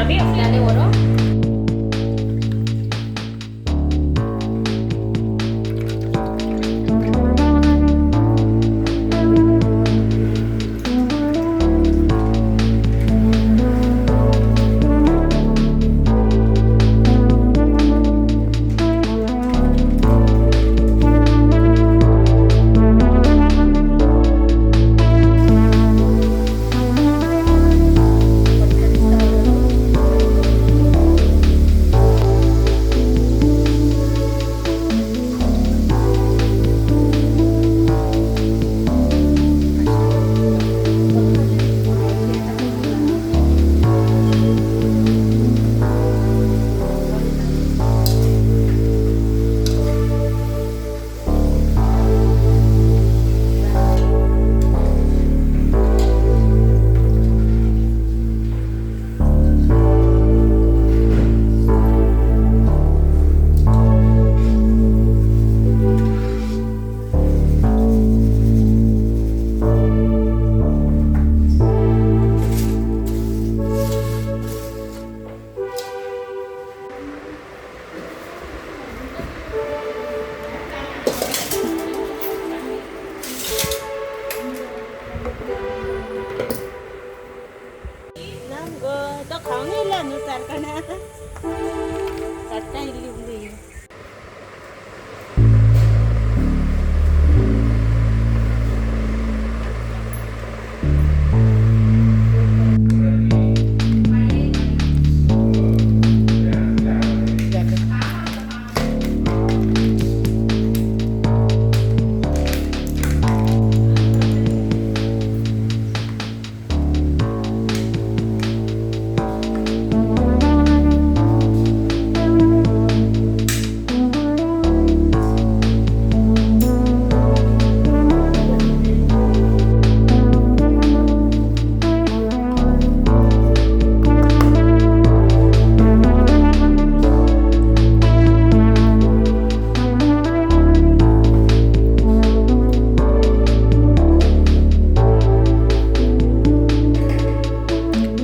Dale oro. ना मुगो तो खावंक येयला न्हू सारकाणा चटकां इल्ली उरली.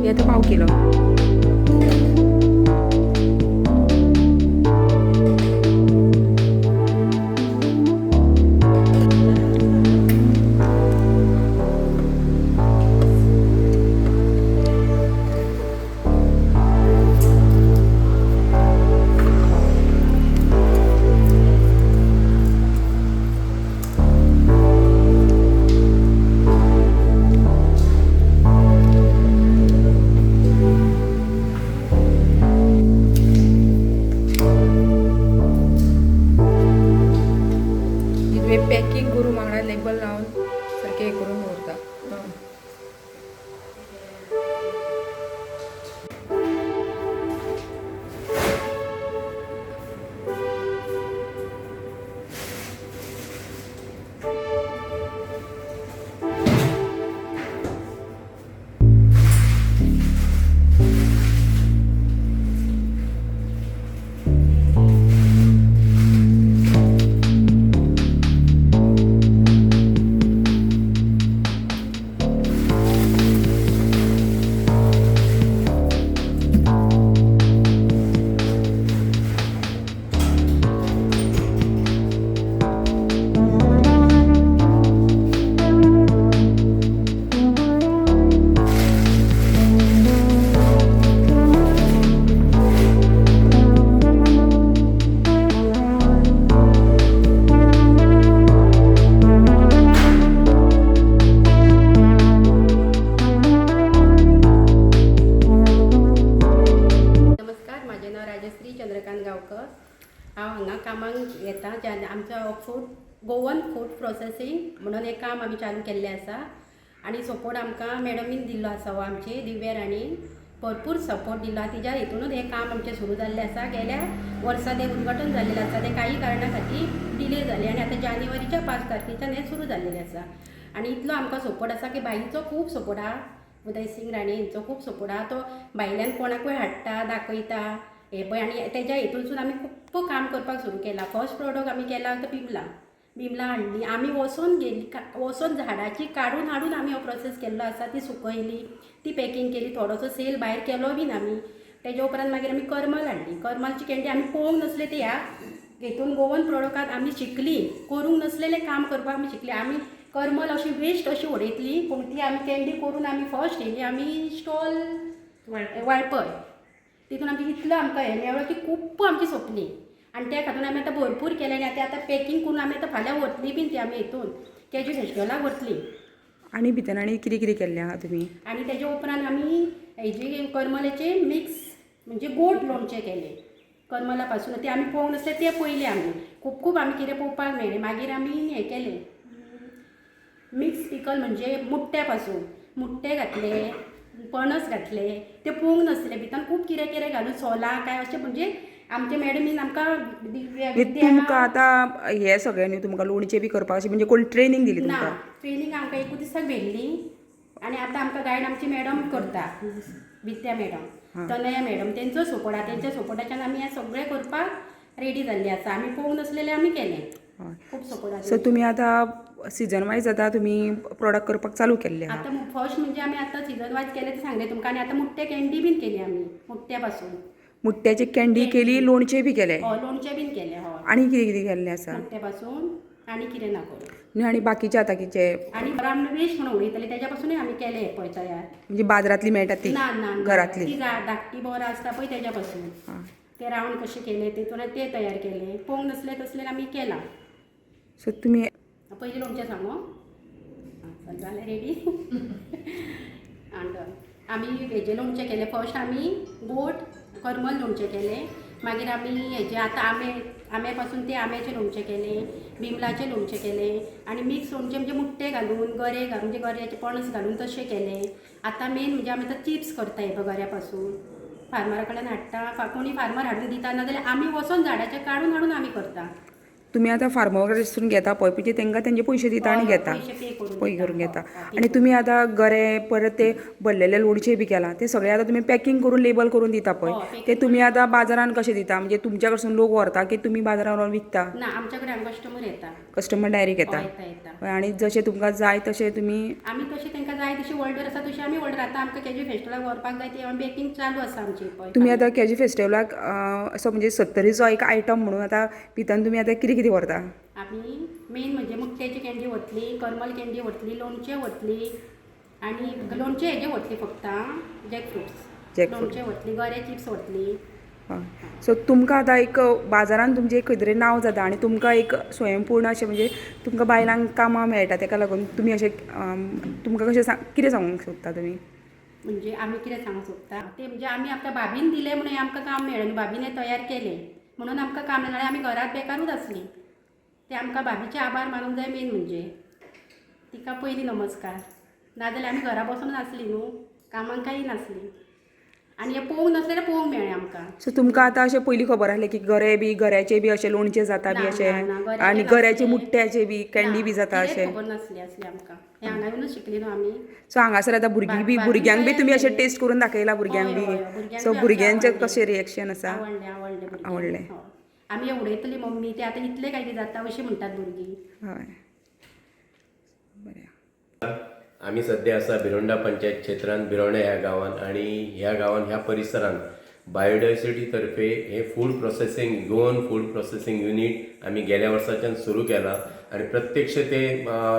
हे आतां पाव किलो. तुवें पॅकिंग करून वांगडा लेबल लावन सारकें हें करून दवरता. नमस्कार, म्हाजें नांव राजश्री चंद्रकांत गांवकर. हांव हांगा कामाक येता जे आमचो फूड गोवन फूड प्रोसेसींग म्हणून एक काम आमी चालू केल्लें आसा आनी सपोर्ट आमकां मॅडमीन दिल्लो आसा हो आमची दिव्या राणीन भरपूर सपोर्ट दिलो आसा. तिज्या हितूनच हें काम आमचें सुरू जाल्लें आसा. गेल्या वर्सा तें उद्घाटन जाल्लें आसा, तें काही कारणा खातीर डिले जालें आनी आतां जानेवारीच्या 5 तारखेच्यान हें सुरू जाल्लेलें आसा. आनी इतलो आमकां सपोर्ट आसा की बाईचो खूब सपोर्ट आहा, उदय सिंग राणे हेंचो खूब सपोर्ट आहा. तो भायल्यान कोणाकूय हाडटा, दाखयता हें पळय आनी तेज्या हितूनसून आमी खूब काम करपाक सुरू केलां. फर्स्ट प्रोडक्ट आमी केला तो बिमलां. बिमलां हाडली आमी, वचोन गेली, वचोन झाडाची काडून हाडून आमी हो प्रोसेस केल्लो आसा. ती सुकयली, ती पॅकींग केली, थोडोसो सेल भायर केलो बीन आमी. तेज्या उपरांत मागीर आमी करमल हाडली. करमलची कँडी आमी पळोवंक नासले ती ह्या हेतून गोवन प्रोडक्टात आमी शिकली. करूंक नासलेलें काम करपाक आमी शिकली. आमी करमल अशी वेस्ट अशी उडयतली पूण ती आमी कँडी करून आमी फर्स्ट येयली आमी स्टॉल वाळपय. तितून आमची इतलो आमकां हें मेळ्ळो की खूब आमची सोंपली आनी त्या खातीर आमी आतां भरपूर केलें आनी आतां आतां पॅकींग करून आमी आतां फाल्यां व्हरतली बीन ती आमी हितून केजू फेस्टिवलाक व्हरतली. आनी भितर आनी कितें कितें केल्लें आहा तुमी? आनी तेज्या उपरांत आमी हेजे करमलाचे मिक्स म्हणजे गोड लोणचें केलें करमला पासून. तें आमी पळोवंक नासलें तें पयलें आमी खूब खूब आमी कितें पळोवपाक मेळ्ळें. मागीर आमी हें केलें मिक्स पिकल म्हणजे मुट्ट्या पासून मुट्टे घातले, पणस घातले, ते पळोवंक नासले भितर खूब कितें कितें घालून सोलां काय अशें म्हणजे आमचे मॅडमीन आमकां म्हणजे तुमकां आतां हें सगळें न्हू तुमकां लोणचें बी करपाक अशें म्हणजे कोण ट्रेनींग दिली ना तुमकां? ट्रेनींग आमकां एकूच दिसाक व्हेल्ली आनी आतां आमकां गायड आमची मॅडम करता, विद्या मॅडम, तनया मॅडम, तेंचो सपोर्ट आहा. तेंच्या सपोर्टाच्यान आमी हें सगळें करपाक रेडी जाल्ली आसा. आमी पळोवंक नासलेलें आमी केलें. खूब सपोर्ट आसा. सो तुमी आतां सिजन वायज आतां तुमी प्रोडक्ट करपाक चालू केल्ले आहा. आतां फर्स्ट म्हणजे आमी आतां सिजन वायज केलें तें सांगलें तुमकां. आनी आतां मुट्टे कँडी बीन केली आमी मुट्ट्या पासून. मुट्ट्याची कँडी केली, लोणचें बी केलें. हय, लोणचें बीन केलें. हय, आनी कितें कितें केल्लें आसा? मुट्ट्या पासून आनी कितें ना करूं. न्हू आनी बाकीचें आतां कितें आनी आमी वेस्ट म्हणून उडयतले तेज्या पासूनय आमी केलें हें पळय तयार. म्हणजे बाजारांतली मेळटा ती? ना ना, घरांतली ती धाकटी बोरां आसता पळय तेज्या पासून ते रावंड कशे केले तितून ते तयार केले. पळोवंक नासले तसले आमी केलां. सो तुमी पयलीं लोणचें सांगू जालें रेडी. आनी आमी हेजें लोणचें केलें फर्स्ट आमी गोड करमल लोणचें केलें. मागीर आमी हेजें आतां आंबे आंब्या पासून ते आंब्याचें लोणचें केलें, बिमलाचें लोणचें केलें आनी मिक्स लोणचें म्हणजे मुट्टे घालून गरे घालून म्हणजे गऱ्याचे पणस घालून तशें केलें. आतां मेन म्हणजे आमी आतां चिप्स करता हे पळय गऱ्या पासून. फार्मरा कडल्यान हाडटा, कोणी फार्मर हाडून दिता, नाजाल्यार आमी वचोन झाडाचें काडून हाडून आमी करता. तुमी आतां फार्मर कडसून घेता पळय म्हणजे तांकां तेंचे पयशे दिता आनी घेता, पय करून घेता. आनी तुमी आतां गरे परत ते भरलेले लोणचें बी केलां ते सगळें आतां तुमी पॅकींग करून लेबल करून दिता पळय, ते तुमी आतां बाजारान कशें दिता? म्हणजे तुमच्या कडसून लोक व्हरता की तुमी बाजारान व्हरून विकता? ना, आमच्या कडेन कस्टमर येता. कस्टमर डायरेक्ट येता. आनी जशें तुमकां जाय तशें तुमी आमी तशें तांकां जाय तशी ऑर्डर आसा तशी आमी ऑर्डर. आतां आमकां केजू फेस्टिवलाक व्हरपाक जाय ती बेकींग चालू आसा आमची पळय. तुमी आतां केजू फेस्टिवलाक असो म्हणजे सत्तरीचो एक आयटम म्हणून आतां भितर तुमी आतां कितें कितें व्हरता? आमी मेन म्हणजे मुट्ट्याची कँडी व्हरतली, करमल कँडी व्हरतली, लोणचें व्हरतली आनी लोणचें हेजें व्हरतली फक्त जॅक फ्रुट्स लोणचें व्हरतली, गरे चिप्स व्हरतली. सो तुमकां आतां एक बाजारान तुमचें एक खंय तरी नांव जाता आनी तुमकां एक स्वयंपूर्ण अशें म्हणजे तुमकां बायलांक कामां मेळटा तेका लागून तुमी अशें तुमकां कशें कितें सांगूंक सोदता तुमी? म्हणजे आमी कितें सांगूंक सोदता तें म्हणजे आमी आमकां भाभीन दिलें म्हणून आमकां काम मेळ्ळें, भाभीन हें तयार केलें म्हणून आमकां काम मेळ्ळें. आमी घरांत बेकारूच आसलीं. ते आमकां भाभीचे आभार मानूंक जाय मेन म्हणजे तिका पयलीं नमस्कार. नाजाल्यार आमी घरा बसून आसलीं न्हू, कामांक कांय नासलीं आनी हें पळोवंक नासलें पळोवंक मेळ्ळें आमकां. सो तुमकां आतां अशें पयलीं खबर आसलें की गरे बी गऱ्याचे बी अशें लोणचें जाता बी अशें आनी गऱ्याचे मुट्ट्याचे बी कँडी बी जाता अशें खबर नासली आसली आमकां. हें हांगा येवनूच शिकली न्हू आमी. सो हांगासर आतां भुरगीं बी भुरग्यांक बी तुमी अशें टेस्ट करून दाखयला भुरग्यांक बी? सो भुरग्यांचें कशें रिएक्शन आसा? आवडलें, आवडलें. आमी उडयतली मम्मी ते आतां इतलें काय जाता अशें म्हणटात भुरगीं. हय, बरें. आमी सद्या आसा भिरोंडा पंचायत क्षेत्रांत भिरोंडा ह्या गांवांत आनी ह्या गांवांत ह्या परिसरांत बायोडायवर्सिटी तर्फे हे food processing Goan food processing unit आमी गेल्या वर्साच्यान सुरू केलां आनी प्रत्यक्ष ते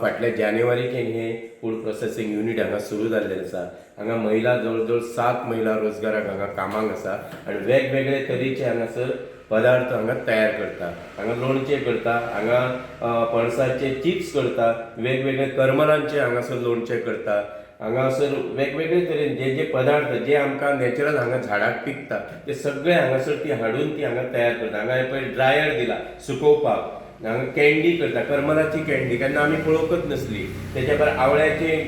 फाटल्या जानेवारीच्यान हे फूड प्रोसेसींग युनीट हांगा सुरू जाल्लें आसा. हांगा महिला जवळ जवळ 7 महिला रोजगाराक हांगा कामाक आसा आनी वेगवेगळे तरेचे हांगासर पदार्थ हांगा तयार करता. हांगा लोणचें करता, हांगा पणसाचे चिप्स करता, वेगवेगळे करमलांचे हांगासर लोणचें करता. हांगासर वेगवेगळे तरेन जे जे पदार्थ जे आमकां नॅचरल हांगा झाडाक पिकता ते सगळे हांगासर ती हाडून ती हांगा तयार करता. हांगा पळय ड्रायर दिला सुकोवपाक, हांगा कँडी करता, करमलाची कँडी केन्ना आमी पळोवंकच नासली. तेच्या भायर आवळ्याचें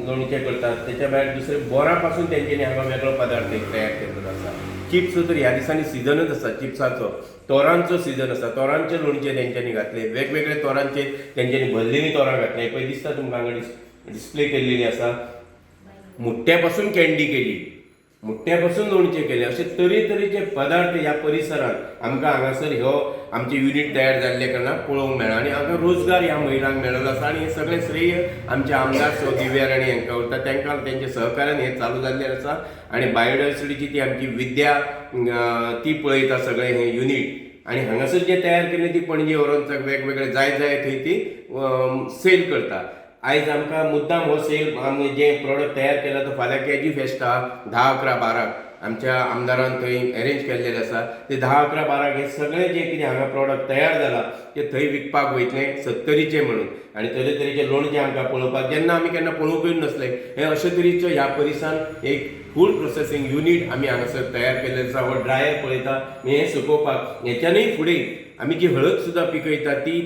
लोणचें करतात, तेच्या भायर दुसरे बोरां पासून तेंच्यांनी हांगा वेगळो पदार्थ एक तयार केल्लो आसा. चिप्स तर ह्या दिसांनी सिजनच आसा चिप्साचो, तोरांचो सिजन आसा, तोरांचे लोणचें तेंच्यांनी घातले, वेगवेगळे तोरांचे तेंच्यांनी भरलेली तोरां घातले. पळय दिसता तुमकां हांगा डिस्प्ले केल्लेली आसा. मुट्ट्या पासून कँडी केली, मुट्ट्या पासून लोणचें केलें. अशे तरेतरेचे पदार्थ ह्या परिसरांत आमकां हांगासर ह्यो आमचें युनीट तयार जाल्ले कारणान पळोवंक मेळ्ळा आनी हांगा रोजगार ह्या महिलांक मेळिल्लो आसा. आनी हें सगळें श्रेय आमचे आमदार सौ दिव्या राणे हांकां वता, तांकां तेंच्या सहकार्यान हें चालू जाल्लें आसा. आनी बायोडायवर्सिटीची ती आमची विद्या ती पळयता सगळें हें युनीट आनी हांगासर जें तयार केल्लें ती पणजे व्हरोन वेगवेगळे जाय जाय थंय ती सेल करता. आयज आमकां मुद्दाम हो सेल आमी जें प्रोडक्ट तयार केला तो फाल्यां केजी फेस्ट आहा 10, 11, 12 आमच्या आमदारान थंय एरेंज केल्लेलें आसा. ते 10, 11, 12 हे सगळें जें कितें हांगा प्रोडक्ट तयार जाला ते थंय विकपाक वयतलें सत्तरीचें म्हणून. आनी तरेतरेचे लोणचें आमकां पळोवपाक जेन्ना आमी केन्ना पळोवंकूय नासलें हें अशे तरेचो ह्या परिसरान एक फूड प्रोसेसींग युनीट आमी हांगासर तयार केल्लें आसा. हो ड्रायर पळयता हें सुकोवपाक, हेच्यानूय फुडें आमी जी हळद सुद्दां पिकयता ती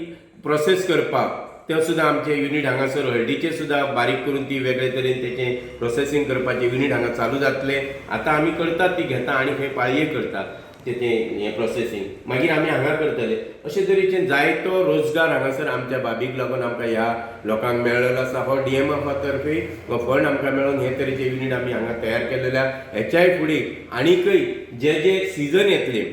प्रोसेस करपाक तें सुद्दां आमचें युनीट हांगासर हळदीचें सुद्दां बारीक करून ती वेगळे तरेन तेचें प्रोसेसींग करपाचें युनीट हांगा चालू जातलें. आतां आमी करतात ती घेता आनी खंय पाळये करता तेचें हें प्रोसेसींग मागीर आमी हांगा करतले. अशे तरेचे जायतो रोजगार हांगासर आमच्या बाबीक लागून आमकां ह्या लोकांक मेळ्ळेलो आसा. हो DMF तर्फे हो फंड आमकां मेळोन हे तरेचे युनीट आमी हांगा तयार केलेले आहा. हेच्याय फुडें आनीकय जे जे सिजन येतले,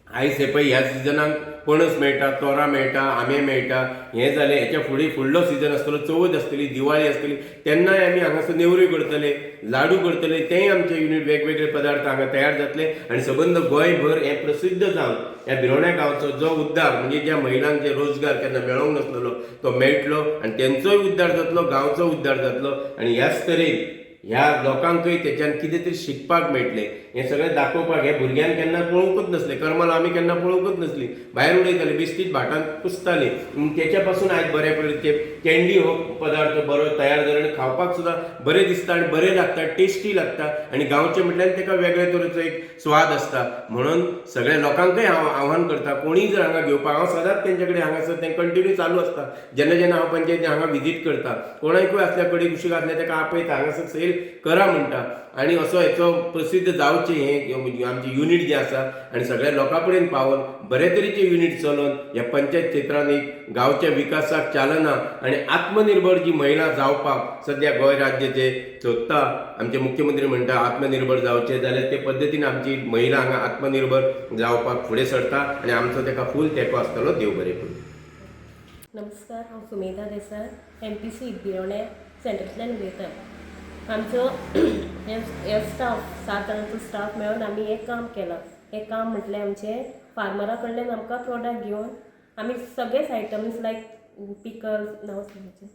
आयज हे पळय ह्या सिजनाक पणस मेळटा, तोरां मेळटा, आंबे मेळटा, हें जालें. हेच्या फुडें फुडलो सिजन आसतलो, चवथ आसतली, दिवाळी आसतली, तेन्नाय आमी हांगासर नेवऱ्यो करतले, लाडू करतले, तेंय आमचे युनीट वेगवेगळे पदार्थ हांगा तयार जातले. आनी सबंद गोंयभर हें प्रसिद्ध जावन ह्या भिरोण्या गांवचो जो उद्धार म्हणजे ज्या महिलांक जे रोजगार केन्ना मेळोंक नासलेलो तो मेळटलो आनी तेंचोय उद्धार जातलो, गांवचो उद्धार जातलो. आनी ह्याच तरेन ह्या लोकांकय तेच्यान कितें तरी शिकपाक मेळटलें. हें सगळें दाखोवपाक हे भुरग्यांक केन्ना पळोवंकूच नासलें, करमल आमी केन्ना पळोवंकूच नासली, भायर उडयताले, बेश्टीच भाटांत कुसताली. तेच्या पासून आयज बरें पळय ते कॅन्डी हो पदार्थ बरो तयार जालो आनी खावपाक सुद्दां बरें दिसता आनी बरें लागता, टेस्टी लागता आनी गांवचें म्हटल्यार तेका वेगळे तरेचो एक स्वाद आसता. म्हणून सगळ्या लोकांकय हांव आव्हान करता, कोणीय जर हांगा घेवपाक, हांव सदांच तेंचे कडेन हांगासर तें कंटिन्यू चालू आसता. जेन्ना जेन्ना हांव पंचायतीन हांगा विजीट करता, कोणाकूय आसल्या कडेन कुशीक आसल्या तेका आपयता, हांगासर सेल करा म्हणटा. आनी असो हेचो प्रसिद्ध जावचें हें आमचें युनीट जें आसा आनी सगळ्या लोकां कडेन पावोवन बरे तरेचें युनीट चलोवन ह्या पंचायत क्षेत्रान एक गांवच्या विकासाक चालना आनी आत्मनिर्भर जी महिला जावपाक सद्या गोंय राज्य जे सोदता, आमचे मुख्यमंत्री म्हणटा आत्मनिर्भर जावचें, जाल्यार ते पद्दतीन आमची महिला हांगा आत्मनिर्भर जावपाक फुडें सरता आनी आमचो तेका फूल तेंको आसतलो. देव बरें करूं. नमस्कार, हांव सुमेधा देसाय, MPC भिरोणे सेंटरांतल्यान उलयतां. आमचो हे स्टाफ 7 जाणांचो स्टाफ मेळून आमी हें काम केलां. हें काम म्हटल्यार आमचें फार्मरा कडल्यान आमकां प्रोडक्ट घेवन आमी सगळेच आयटम्स लायक पिकल्स, नांव सांगचें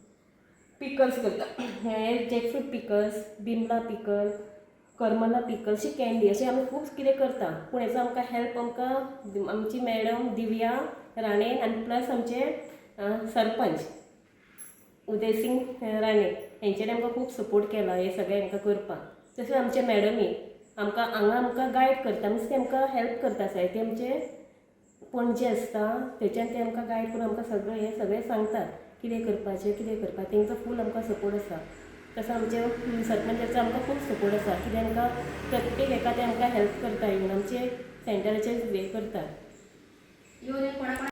पिकल्स करता. हें जॅकफ्रूट पिकल्स, बिमला पिकल, करमला पिकल्स, अशी कॅन्डी, अशें आमी खूब कितें करता. पूण हेचो आमकां हेल्प आमकां आमची मॅडम दिव्या राणे आनी प्लस आमचे सरपंच उदयसिंग राणे हेंच्यांनी आमकां खूब सपोर्ट केला हें सगळें आमकां करपाक. तशेंच आमचे मॅडमी आमकां हांगा आमकां गायड करता, मिन्स ते आमकां हेल्प करता. जायते आमचे पणजे आसता थंयच्यान ते आमकां गायड करून आमकां सगळें हें सगळें सांगतात कितें करपाचें, कितें करपाचें. तेंचो फूल आमकां सपोर्ट आसा. तसो आमचे सरपंचाचो आमकां खूब सपोर्ट आसा, कित्याक आमकां प्रत्येक हेका ते आमकां हेल्प करता, इवन आमचे सेंटराचेर हें करता. येवन कोणा कोणा